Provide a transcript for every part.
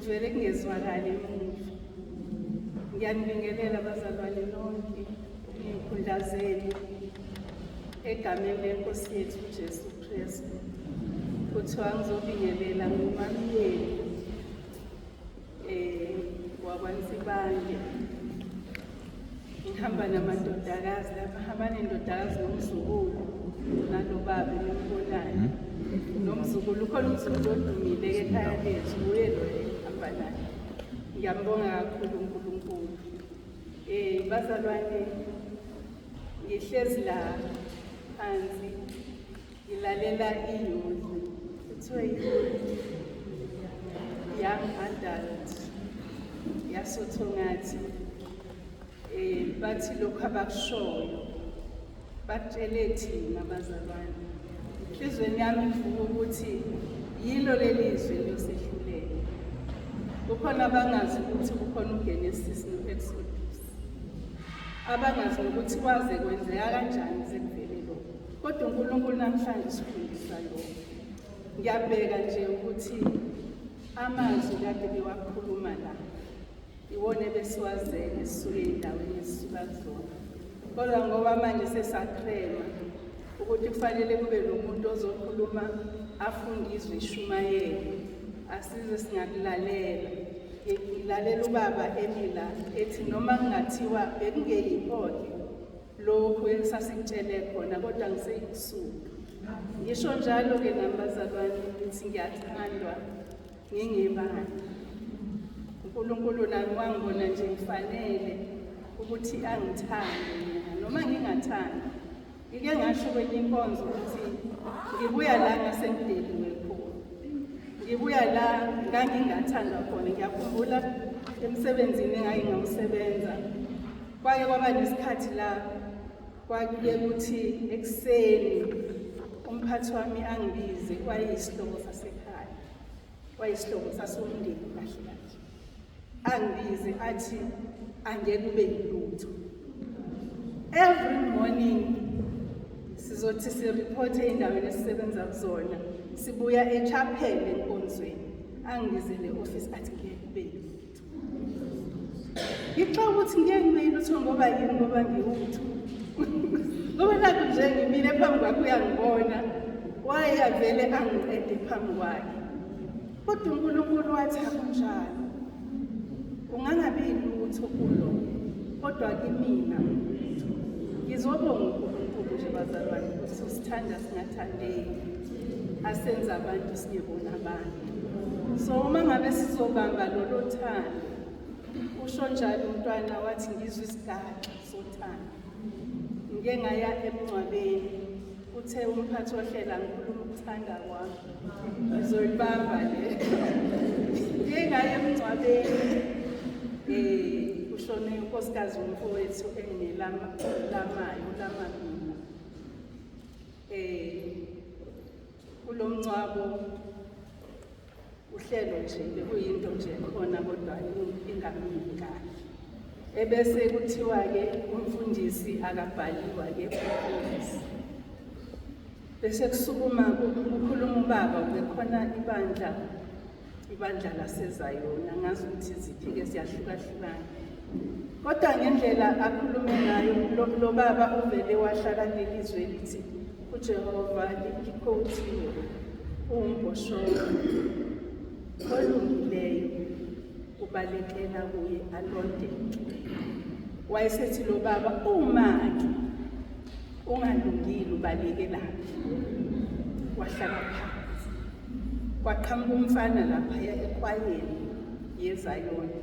Kuvele kungezwakali emuva. Ngiyanibingelela bazalwane nonke ney'khundla zenu egameni lenkosi yethu uJesu Kristu. Kuthiwa ngizobingelela ngumamyeni eh wakwaNsibande. Ngihamba namadodakazi lapha, hamba nendodakazi nomzukulu nalobaba enimbonayo. Nomzukulu ukhona umzukulu odumile ekhaya lethu, uye lo engihamba naye. Ngiyambonga kakhulu uNkulunkulu. Bazalwane ngihlezi la phansi ngilalela i-youth kuthiwa i-youth young adult yasothongathi bathi lokhu abakushoyo bakutshele thina bazalwane. Enhliziyweni yami ivuka ukuthi yilo leli zwi liyosehlulela. Kukhona abangazi ukuthi kukhona uGenesis no-Exodus, abangazi nokuthi kwaze kwenzeka kanjani kuze kuvele lokho. Kodwa uNkulunkulu namhlanje usifundisa lokho. Ngiyabheka nje ukuthi amazwi kade bewakhuluma la iwona ebesiwazele sisuke ey'ndaweni esisuka kuzona. Kodwa ngoba manje sesakrema ukuthi kufanele kube nomuntu ozokhuluma afunde izwi ishumayele, asize singakulalela. Ngilalela ubaba emi la ethi noma kungathiwa bekungeyikho-ke lokhu esasikutshele khona kodwa ngiseyikusuka. Ngisho njalo-ke nami bazalwane ngithi ngiyathandwa ngingebani. uNkulunkulu nami wangibona nje ngifanele ukuthi angithande mina noma ngingathandi. Ngike ngasho kwenye inkonzo ukuthi ngibuya la ngasengideliwe khona. Ngibuya la ngangingathandwa khona. Ngiyakhumbula emsebenzini engake ngawusebenza. Kwake kwaba nesikhathi la kwakuye kuthi ekuseni umphathi wami angibize, wayeyisihlobo sasekhaya. Wayisihlobo sasomndeni kahle kahle. Angibize athi angeke ube yilutho. Every morning sizothi sireporte endaweni esisebenza kuzona, sibuya echapel enkonzweni, angibizele office athi ngeke ube yilutho. Ngixa ukuthi ngeke ngibe yilutho ngoba yini? Ngoba ngiwutho. Ngoba nakho nje ngimile phambi kwakhe uyangibona, wayavele angiqede phambi kwakhe. Kodwa uNkulunkulu wathi akunjalo, ungangabi lutho kulo, kodwa kimina ulutho. Ngizobonga uNkulunkulu nje bazalwane ukuthi usithanda singathandeki, asenza abantu singebona abantu. So uma ngabe sizobamba lolo thando, usho njalo umntwana wathi ngizwe isigaxa sothando. Ngike ngaya emngcwabeni, uthe umphathi wohlela ngikhuluma ukuthanda kwami, ngizoyibamba le. Ngike ngaya emngcwabeni, kushone unkosikazi womfowethu enginelamayo ulama mina. Kulo mngcwabo uhlelo nje bekuyinto nje khona kodwa ingamili kahle. Ebese kuthiwa-ke umfundisi akabhaliwa-ke umfundisi. Bese kusukuma kukhuluma ubaba, ubekhona ibandla ibandla laseZayoni, angazi ukuthi ziphi-ke ziyahlukahlukana. Kodwa ngendlela akhulume ngayo lo baba uvele wahlala nelizwi elithi uJehova likhothiwe uwumbhoshongo olungileyo ubalekela kuye alondeke. Wayesethi lo baba uma-ke ungalungile ubalekelaphi? Wahlala phansi. Kwaqhamuka umfana laphaya ekwayeni yeZayoni.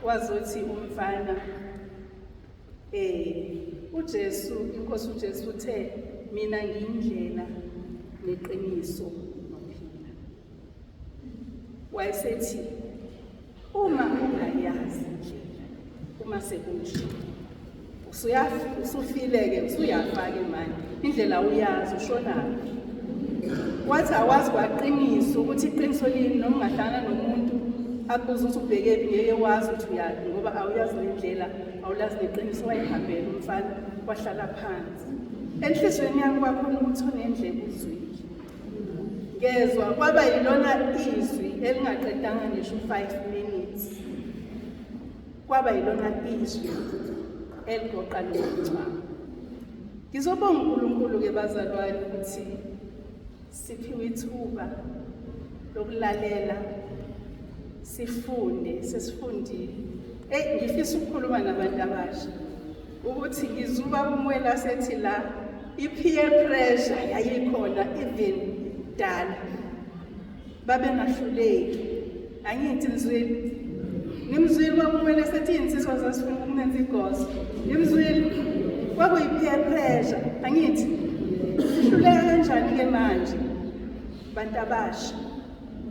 Wazothi umfana uJesu, inkosi uJesu uthe mina ngiyindlela neqiniso nokuphila. Wayesethi uma ungayazi indlela uma sekunje usufile-ke usuyafa-ke manje indlela uyazi ushonaphi. Wathi awazi kwaqiniso ukuthi iqiniso lini, noma ungahlangana nomuntu akubuza ukuthi ubhekephi ngeke wazi ukuthi uyaphi ngoba awuyazi nendlela, awulazi neqiniso. Wayihambela umfana wahlala phansi. Enhliziyweni yami kwakhona ukuthi onendlebe uzwile. Ngezwa kwaba yilona izwi elingaqedanga ngisho u-5 minutes kwaba yilona izwi eligoqa lowo mncwabo. Ngizobonga uNkulunkulu-ke bazalwane ukuthi siphiwe ithuba lokulalela sifunde sesifundile. Eyi ngifisa ukukhuluma nabantu abasha ukuthi ngizuba kumwela sethi la i-peer pressure yayikhona even dala babengahluleki angithi nizwile nimzwile kwakumele sethi iy'nsizwa zasifuna ukumenza igoso nimzwile kwakuyi-peer pressure angithi sihluleka kanjani-ke manje bantu abasha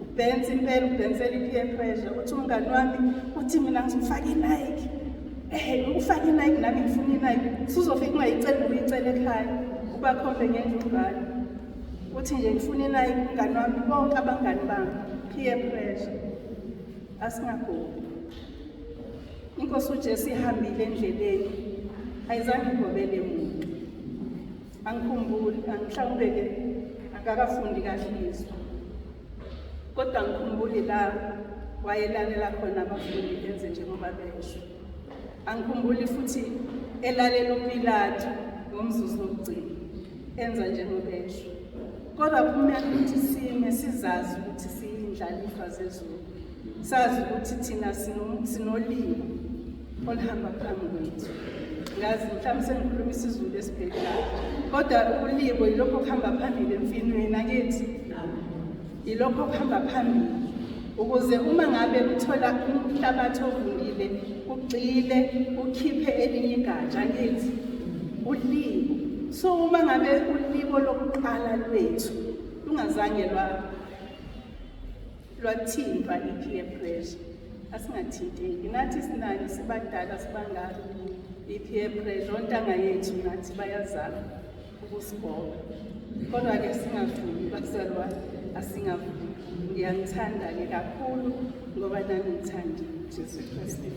ubhense impela ubhensela i-peer pressure uthi umngani wami uthi mina ngizofaka i-Nike eh ufake i-Nike nami ngifuna i-Nike suzofika ungayiceli nokuyicela ekhaya ubakhombe ngenjumbane uthi nje ngifuna i-Nike umngani wami bonke abangani bami peer pressure asingagobi inkosi uJesu ihambile endleleni ayizange igobele muntu angikhumbuli mhlawumbe-ke akakafundi kahle izwi kodwa ngikhumbuli la wayelalela khona abafundi enze njengoba besho angikhumbuli futhi elalela uPilato ngomzuzu wokugcina enza njengoba esho kodwa kumele ukuthi sime sizazi ukuthi siyindlalifa zezulu sazi ukuthi thina sinolimi oluhamba phambi kwethu ngazi mhlawumbe sengikhuluma isiZulu esibhedlayo kodwa ulibo yilokho okuhamba phambili emfinweni angithi yilokho okuhamba phambili ukuze uma ngabe kuthola umhlabathi ovundile ugxile ukhiphe elinye igatsha angithi ulibo so uma ngabe ulibo lokuqala lwethu lungazange lwa lwathintwa i-peer pressure asingathinteki nathi sinani sibadala sibangaka i-peer pressure ontanga yethu nathi bayazama ukusigoba kodwa-ke singavumi bazalwane asingavumi ngiyanithanda-ke kakhulu ngoba nami ngithandile Jesu Kristu.